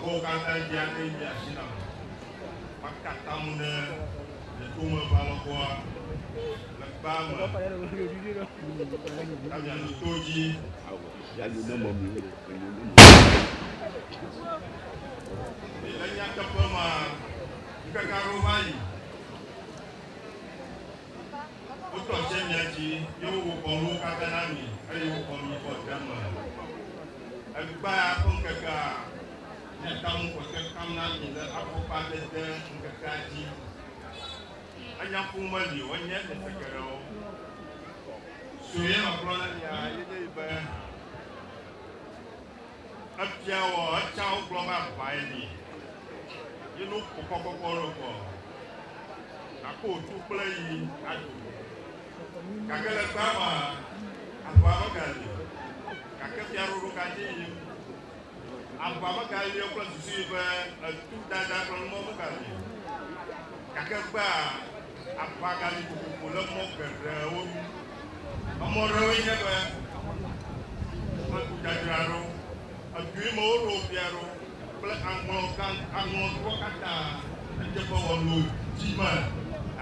Wo katã dzi ate ŋu asi nam. Maka atam ne nye tomeʋalɔgoa le gbea me. Ta mianɔ to dzi. Le nyateƒe mea, ŋkeke aɖewo va yi. Wotɔ tse mia dzi ye wowɔ kɔnuwo katã na mi eye wokɔ mi kɔ de eme. Egbea ƒe ŋkekea, míata ŋu kpɔtɔe kam na mi le afɔkpa dede ŋkekea dzi. Enya ƒom meli o, enye ŋkeke geɖewo. Sue ye megblɔ na mia ye nye yi be efia wɔ etsa wogblɔ be aʋae li ye nu kɔkɔkɔkɔ ɖo kɔ. Nàkpɔ wò tu kple yi ado. Gake le egbea mea, aʋa megali o. Gake fiaɖuɖu gadzi yim. Aʋa megali o kple susu yi be etu dada kple numɔ megali o. Gake egbea, aʋa gali kokoko le mɔ geɖewo nu. Emɔ ɖewoe nye be etudzadzraɖo, edu yi me woɖo fia ɖo kple aŋlɔ gã aŋlɔtoa katã edze be wòanɔ dzi me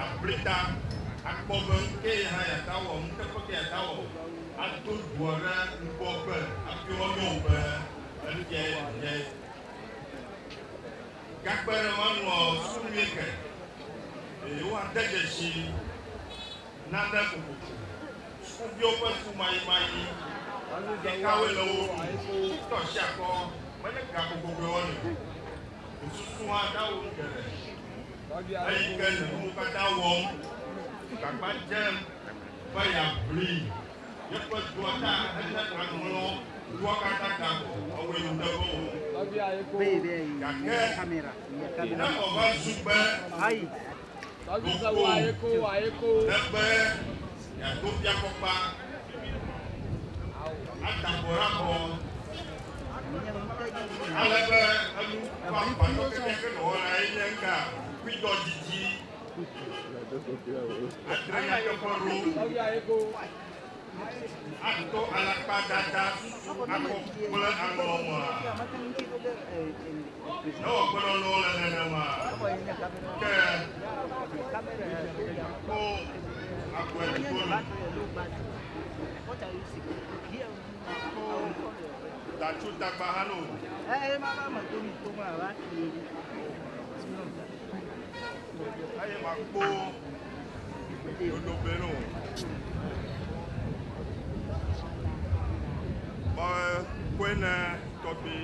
aʋli ta akpɔ be nuke ye hã yeate awɔ, nuteƒe ke yeate awɔ ado dua ɖe ŋgɔgbe hafi woayɔ wò be efiae fiae. Gakpe ɖe ema nua, susu nyuie ke eye woade dzesi nane kokoko. Sukuviwo ƒe sukumayimayi ɖekawoe le wo ŋu. Tɔ asi akɔ, menye ga kokokoe wɔnɛ o. Wò susu hã da wo ŋu geɖe. Eyi ke le nuwo katã wɔm, gbagba dzem be yeaʋli yeƒe dua ta hene aŋlɔ dua katã ta vɔ, ewɔe nuteƒe wɔm. Gake ne wòva zu be Ɖoko negbe yeado fiakɔkpa ada abɔ ɖe abɔ ale be enu ƒe agbadɔ kekeake nɔwɔna ye nye ŋka kuidɔ didi atre nyateƒe ɖo. Ato alakpadada susu akɔ kple aŋlɔmea? Ne wògbenɔnɔ le nenema, ke ko agbe gbolo. Ko datsu tagba hã no. Eye makpo ɖoɖobe no. Be koe ne tɔgbi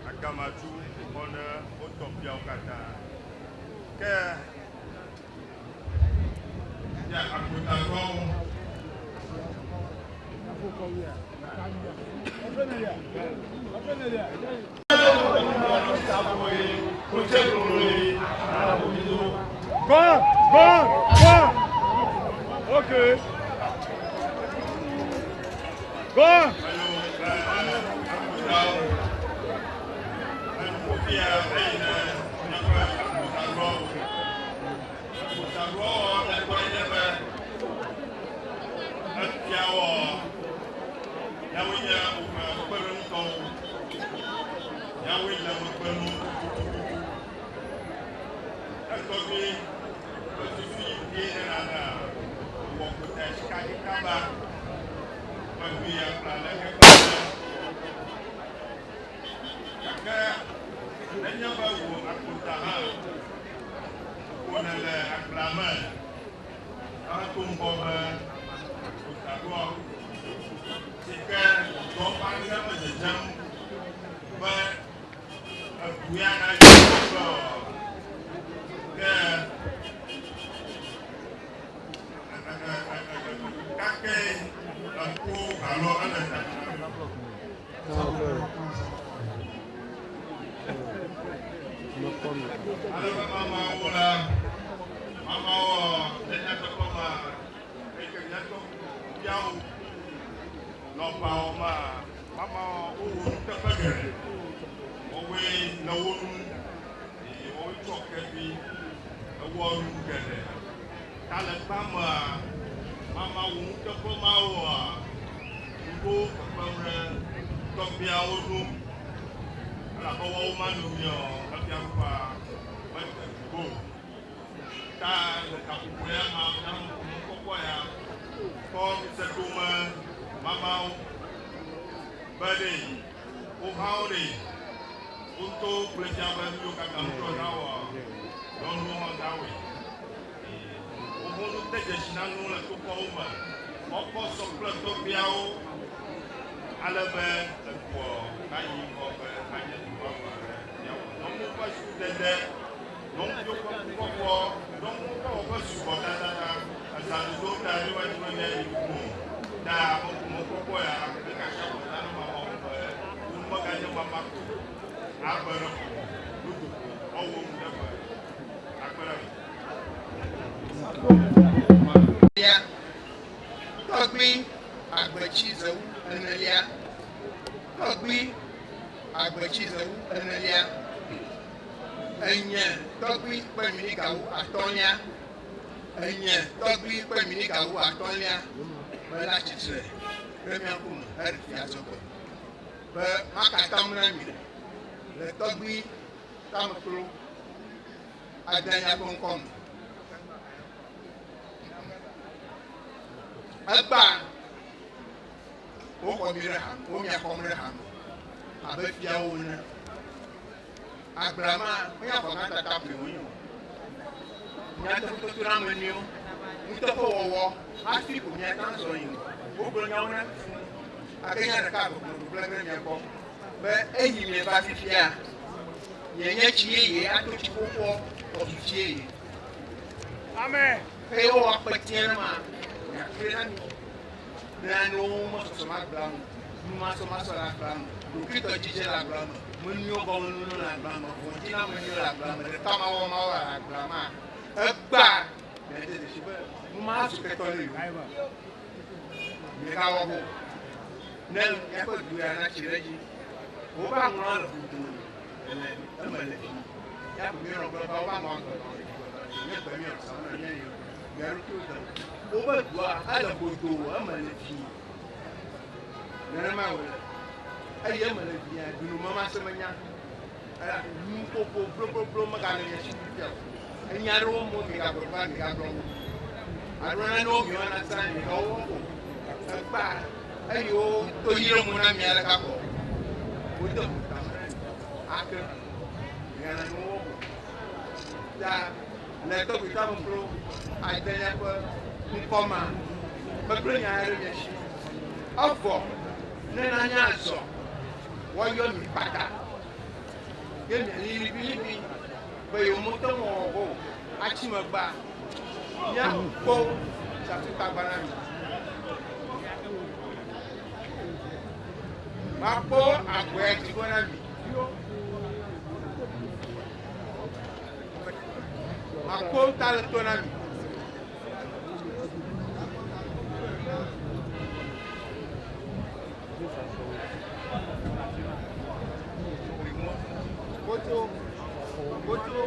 agamatsu xɔ ne wo tɔgbiawo katã. Ke ya akpotatɔwo. Go, go, go. Okay. Go. Miawoe le megbe nu tututu. Etɔgbi ƒe susu yi vie ne nana wɔ kota sika kaba. Megbe ya kple aleke kple ale. Gake nenye be wò akota hã ko nèle agblea me heto ŋgɔ be kotaɖoa si ke dɔ ƒe aɖeke me dzedzem be edu ya nayi ŋgɔgbe o, ke kake eku alo ele ta. Ale be mamawo la, mamawo le nyateƒe ma, eke míatɔ fiawo nɔƒeawo ma, mamawo wowɔ nuteƒe geɖe. Wowoe le wo nu eye wowoe tsɔ kevi ewɔ nu geɖe. Ta le gbã mea, mama wɔ nuteƒe mawoa, ŋuɖo kpekpem ɖe tɔgbuiawo nu. Elabe woawo manɔmea, efiaɖuƒea mede blibo o. Ta le gaƒoƒo ya ma, míaƒe ŋkume kpɔkpɔ ya kɔ ŋusẽdome mamawo be ɖe wohawo ɖe woto gblẽ fia be nu yiwo katã ŋutsua da wɔ, nyɔnuwo hã da wɔe. Woho nu de dzesi na nuwo le tokɔwo me, woakɔ sɔ kple tɔgbuiawo ale be edua nayi ŋgɔ be anye du vavã ɖe míawɔ. Nyɔnuwo ƒe sukudede, nyɔnuviwo ƒe nukpɔkpɔ, nyɔnuwo ƒe wɔƒe sugbɔ tatata, ezãdodo ta mímedi be míayi ŋku o. Ta ŋkumekpɔkpɔ ya ekasi abɔta na mamawo be wo nu meganye mama ko abe ɖe xɔme, nudogo, ɔwɔ nu ɖe ƒe akpe ɖe me. Lia, tɔgbui agbetsizewu enelia, tɔgbui agbetsizewu enelia, enye tɔgbui kpeminigawu atɔ̃lia, enye tɔgbui kpeminigawu atɔ̃lia, mele atsitre ɖe mia ŋkume heɖe fia zɔgbe be maka atam na mi le tɔgbui tameklo adelia ƒe ŋkɔ me. Egbea woxɔ mi ɖe ha, womia xɔm ɖe ha me abe fiawo ene. Agblea ma menye avɔ gã tata koe wònye o. Nyateƒetoto na ame nɔewo, nuteƒewɔwɔ hafi ko miate ŋu azɔ yi. Wogblɔ nyawo na mi fũu. Gake nya ɖeka ko megblɔ ɖe mia gbɔ be eyi mieva fifia, mienye tsi yeye ato tsi xoxoa wòazu tsi yeye. Amen. Eye wowɔ akpetia na ma miakpɔe na mi. Nanewo mesɔsɔ le agblea me, numasɔmasɔ le agblea me, ɖokuitɔdzidze le agblea me, menuiwo gɔmenuno le agblea me, vɔ̃dzinamenuiwo le agblea me, ɖekamawɔmawɔ le agblea mea, egbea miade dzesi be nu ma zu ketɔ ne yewo. Miegawɔ o. Ne miaƒe du ya natsi ɖe edzi. Woƒe aŋlɔa le godoo le eme le fi. Ya ko míenɔ gblɔ be woƒe aŋlɔa gbe nɔ nye gbe míenɔ sam na mía nɔewo. Mía ɖokuiwo dome. Woƒe dua ele godoo eme le vi. Nenema wòle. Eye eme le via dunumemasẽmenya. Nuƒoƒo blobloblo megale mia si fifia o. Enya aɖewo mo migagblɔ va migagblɔ wo. Alo nanewo miwɔna tsã migawɔ o. Egbea eye woto yi ɖe mo na mi ale kakɔ. Wode ʋu tame na mi ake miana nuwo wɔ. Ta le tɔgbitɔameklo adelia ƒe ŋkɔ ma, megblẽ nya aɖe ɖe mia si. Evɔ ne nane azɔ, woayɔ mi kpata ye miali liʋiliʋi be yewomete ŋu awɔ o. Atsi megbea, míakpɔ safutagba na mi. Makpɔ agɔea dzi gbɔ na mi. Makpɔ ta le to na mi. Koto, koto.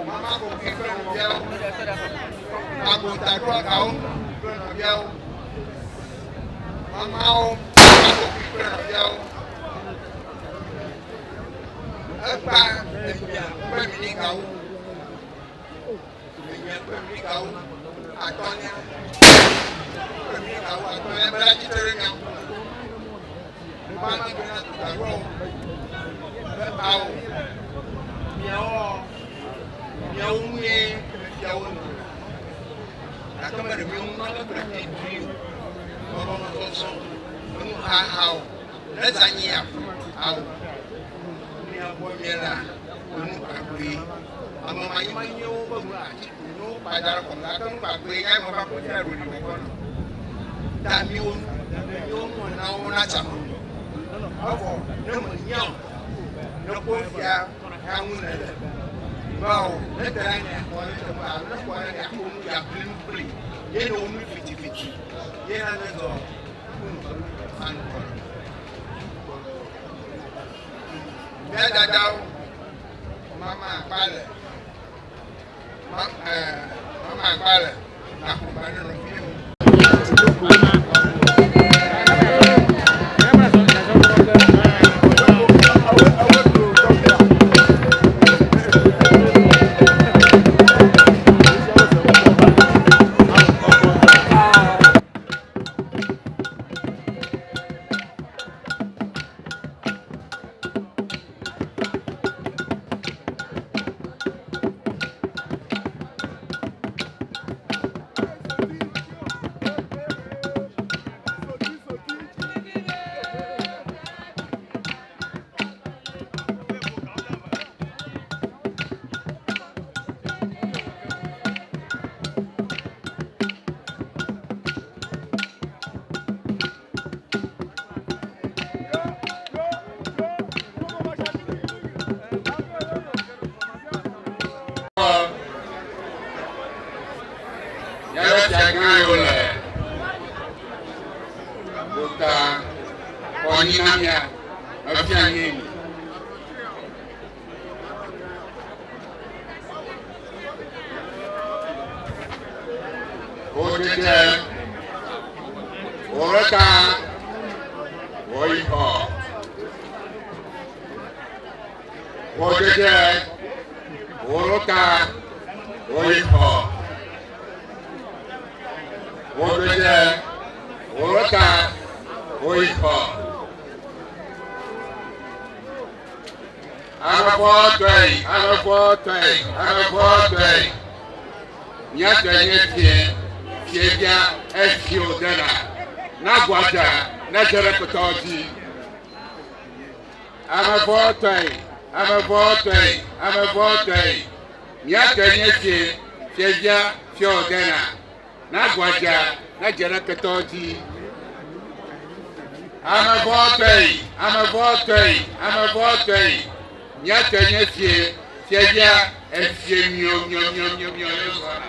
Mama Kofi kple nɔviawo, Agbotaɖoagawo kple nɔviawo, mamawo, Mama Kofi kple nɔviawo. Egba emia kple minigawo. Kple mikawo atɔ̃lia. Kple mikawo atɔ̃lia be la tsitre ɖe mia ŋkume. Ba ma gblɔ na dugaɖoawo be ao miawo miawo ŋue fiawo nɔ. Gake meɖe miawo ŋu nane kple didi o. Gbɔgbɔmesɔsɔ, enuhaha o, ne zã nyi aƒu ao. Miagbɔ miele enu gbagbe. Ame manyimanyiwo be nu ati ko ne wokpa da ɖe kɔme gake nu gbagbe ya me va kɔ dzra ɖo ɖi wɔ nɔ. Ta miwo miwo nuwɔnawo na tsame. Evɔ ne menya o, ne kpɔ fia ya ŋu ne le. Be o, ne te ɖe anya xɔ ɖe teƒe alo ne kpɔ ɖe ya ko nu ya bli nu kpli. Ye ne wo nu fitifiti. Ye na ne zɔ kunu anu kɔ. Mía dadawo, mama akpa le, ma, eh, mama akpa le, naxɔgba ne nɔviwo. Míaƒe fiagã yiwo le gota xɔ anyi na mía efia nyui mi. Wodzedze, woɖeka, woyi xɔ. Wodzedze, woɖeka, woyi xɔ. Wodzedze, woɖeka, woyi xɔ. Ame fɔ tɔe, ame fɔ tɔe, ame fɔ tɔe. Míatɔe nye fie, fie bia efio dena. Na guadza, ne dze ɖe kpetɔ dzi. Ame fɔ tɔe, ame fɔ tɔe, ame fɔ tɔe. Míatɔe nye fie, fie bia fio dena. Na guadza, ne dze ɖe ketɔ dzi. Ame fɔ tɔe, ame fɔ tɔe, ame fɔ tɔe. Míatɔe nye fie, fie bia efie mio mio mio mio mio ye zɔna.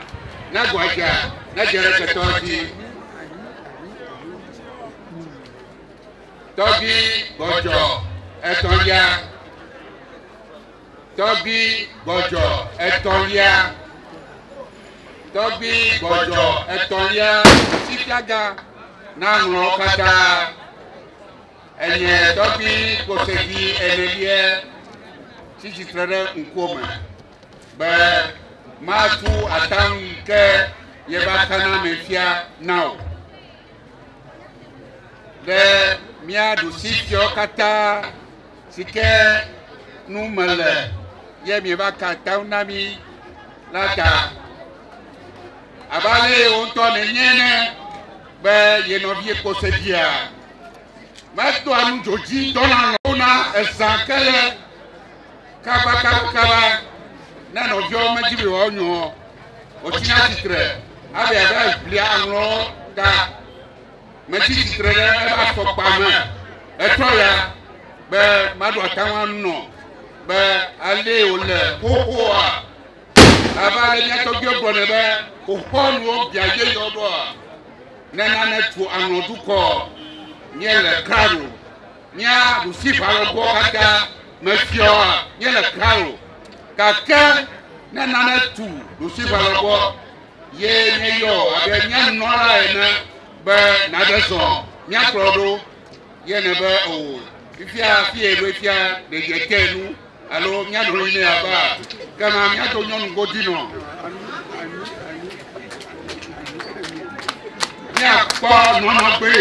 Na guadza, ne dze ɖe ketɔ dzi. Tɔgbi gbɔdzɔ etɔ̃lia. Tɔgbi gbɔdzɔ etɔ̃lia. Tɔgbi gbɔdzɔ etɔ̃lia. Fifiagã na ŋlɔ katã. Enye tɔgbi kposegi enelia tsi tsitre ɖe ŋkuwò me be matu atam ke yeva kana me fia na wò. Ɖe mía ɖusi fiawo katã si ke nu mele ye mieva ka atam na mí la ta. Abe ale wò ŋutɔ nènye ene be ye nɔvie kposedzia medoa nu dzodzi dɔna lɔ̃na ezã ke le kabakabakaba ne nɔviawo medzi be yewoanyɔ wòtsina tsitre abe abe ʋli aŋlɔ ta metsi tsitre ɖe eƒe afɔkpa me etrɔ ya be maɖo ata ŋu anɔ be ale wòle xoxoa abe ale mía tɔgbuiwo gblɔnɛ be xoxoa nuwo bia yeyewo ɖoa ne nane tu aŋlɔ dukɔ míele klalo mía ɖusi ʋalɔgowo katã mefiɔa míele klalo gake ne nane tu ɖusi ʋalɔgoa ye míeyɔ abe mía nunɔla ene be naɖe zɔ míakplɔ ɖo ye ne be o fifia fie ɖo fia ɖevia te nu alo míanɔ anyi nɛ aba kema míado nyɔnu godzi nɔ. Míakpɔ nɔnɔgbe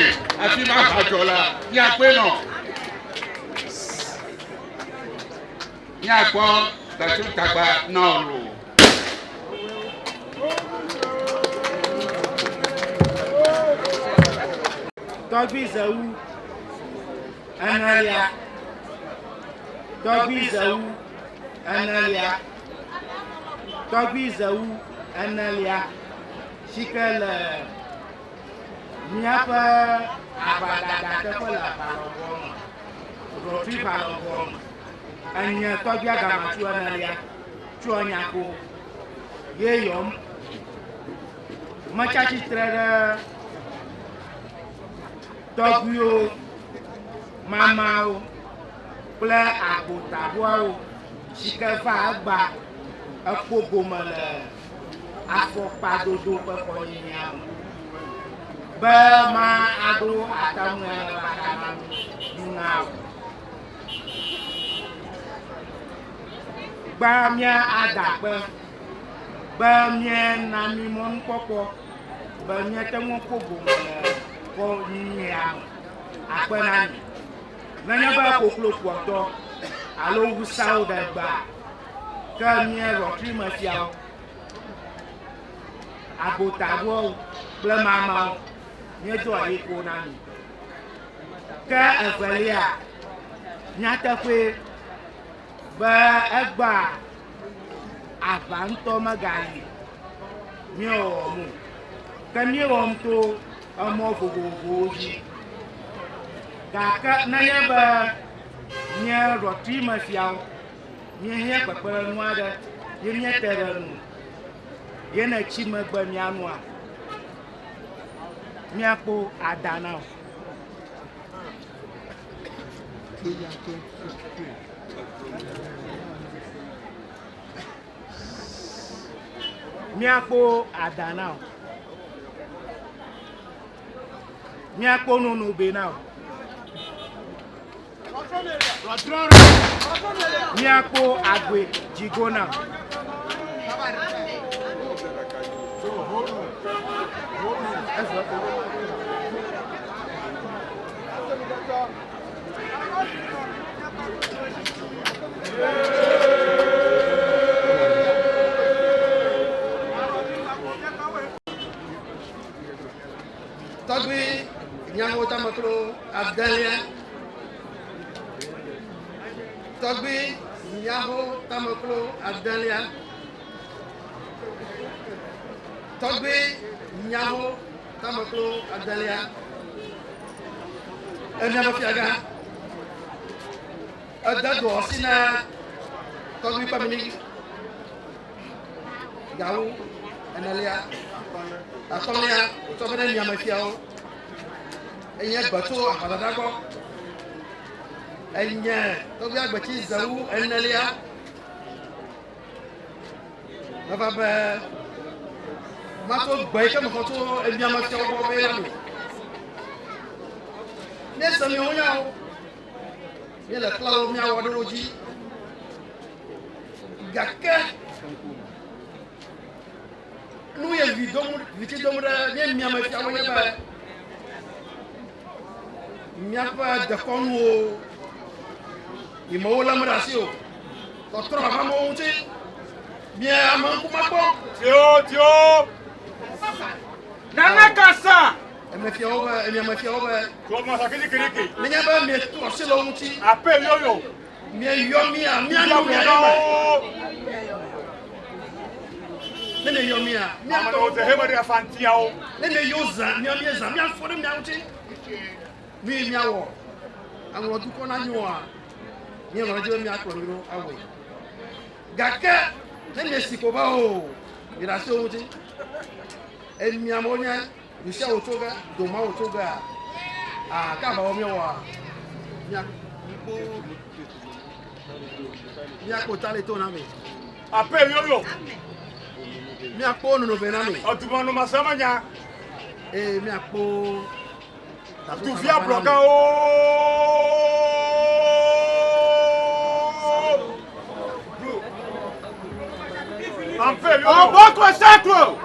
hafi ma aʋa dzɔ la, míakpɔe nɔ. Míakpɔ tatutagba nɔ loo. Tɔgbui Zewu enelia. Tɔgbui Zewu enelia. Tɔgbui Zewu enelia si ke le míaƒe aʋadada teƒe le aʋalɔgoa me, ʋɔtruiʋalɔgoa me. Enye tɔgbui Agamatsu enelia tso Enyako ye yɔm. Metsi atsitre ɖe tɔgbuiwo, mamawo kple agbotaɖoawo si ke va egbea ekpɔ gome le afɔkpadodo ƒe kɔnyinyia me be ma aɖo ataŋu le baka na nu na wò. Gbã mía ada akpe be míena mí mɔnukpɔkpɔ be míate ŋu akpɔ gome le kɔnyia me. Akpe na mi. Nenye be koklo kpɔtɔ alo wusawo ɖe gbea, ke mía ʋɔtrumefiawo, agbotaɖoawo kple mamawo míedoa yiko na mi. Ke evelia, nyateƒee be egbea aʋa ŋutɔ megali míewɔwɔm o. Ke míewɔm to emɔ vovovowo dzi. Gake nenye be mía ɖɔtuimefiawo míehiã kpekpeɖeŋu aɖe ye míete ɖe enu ye netsi megbe mía nua, míakpɔ ada na wò. Míakpɔ ada na wò. Míakpɔ nono be na wò. Míakpɔ agbe dzigo na wò. Tɔgbui nyawo tameklo adelia. Tɔgbui nyawo tameklo adelia. Tɔgbui nyawo tameklo adelia. Emiame fiagã. Ede dɔ asi na tɔgbui kpamini gawu enelia, atɔ̃lia wòtsɔ vɛ ne miame fiawo. Enye gbe tso aʋadada gbɔ. Enye tɔgbui agbetsi zewu enelia. Meva be mato gbe yi ke mexɔ tso emiame fiawo gbɔ vɛ na mi. Míese miawo nyawo. Míele klalo míawɔ ɖe wo dzi. Gake nu ye vi dom viti dom ɖe mía miame fiawo nye be míaƒe dekɔnuwo yi mewo lém ɖe asi o. Tɔtrɔ vava amewo ŋuti. Mía ame ŋkume kpɔ. Tio tio. Nana kasa. Eme fiawo be emiame fiawo be. Klɔmɔ sakiri kiriki. Nenye be mietrɔ asi le wo ŋuti. Ape yoyo. Mieyɔ mía mía nu mia yome. Ne mieyɔ mía mía tɔ. Ame ɖewo ɖe afantiawo. Ne mieyɔ zã mía míezã míafɔ ɖe mia ŋuti. Nu yi míawɔ aŋlɔ dukɔ na nyoa míelɔ̃ ɖe edzi be míakplɔ mi ɖo awɔe. Gake ne miesi ko be o miɖe asi wo ŋuti. Emiamewo nye nu sia wò tso ge, doma wò tso gea, ah, ke aʋawɔ míewɔa, míakpo míakpo tali to na mi. Ape yoyo. Míakpo nonobe na mi. Ɔdumɔnu masamanya. Eye míakpo. Duvia blɔgawo. Ape yoyo. Ɔbɔkɔ sakro.